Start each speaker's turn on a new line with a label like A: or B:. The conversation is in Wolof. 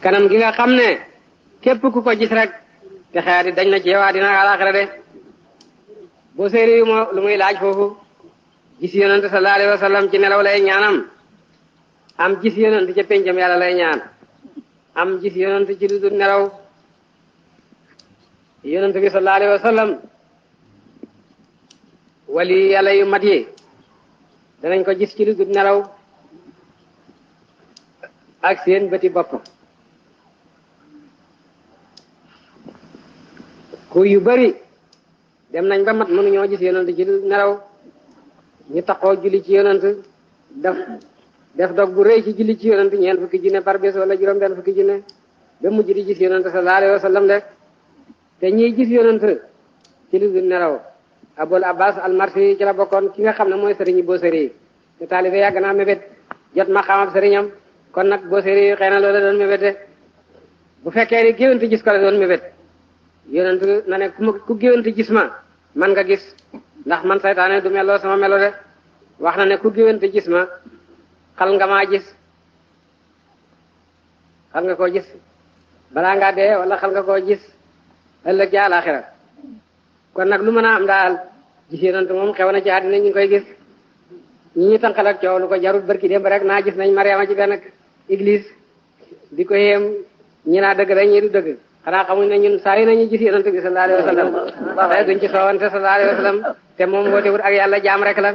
A: kanam gi nga xam ne képp ku ko gis rek te xeer di dañ na ci yow àddina àllaaxira de boo séeri yu moo lu muy laaj foofu gis yonent sallallahu alayhi wa sallam ci nelaw lay ñaanam am gis yonent ca péncam yàlla lay ñaan am gis yonent ci lu dul nelaw yonent bi sallallahu alayhi wa sallam wali yàlla yu mat yi danañ ko gis ci lu dul nelaw ak seen bëti bopp ku yu bari dem nañ ba mat mënuñoo gis yonent ci lu nelaw ñu taxoo julli ci yonent def dog bu rëy ci julli ci yonent ñeent fukki junne par bés wala juróom benn fukki junne ba mujj di gis yonent sallallahu alayhi wa sallam de te ñiy gis yonent ci lu dul nelaw Abul Abbas al-Marsi ci la bokkoon ki nga xam ne mooy sëriñi Booseri yi te taalibe yàgg naa mébét jot ma xamab sëriñam kon nag Booseri yi xëy na loolu doon mébét de bu fekkee ni géwante gis ko la doon mébét yonent na ne ku géwante gis ma man nga gis ndax man saytaane du meloo sama melo de wax na ne ku géwante gis ma xal nga maa gis xal nga koo gis balaa ngaa dee wala xal nga koo gis ëllëg ja àlaxira kon nag lu mën a am daal gis yonent moom xew na ci àddina ñu ngi koy gis ñu tànqal ak coow lu ko jarul barki démb rek naa gis nañ Mariama ci benn église di ko yéem ñi naa dëgg rek ñi du dëgg xanaa xamuñ ne ñun saa yu nañu gis yonent bi sallallahu alayhi wa sallam waaye duñ ci soowante sallallahu alayhi wa sallam te moom woote wut ak yàlla jaam rek la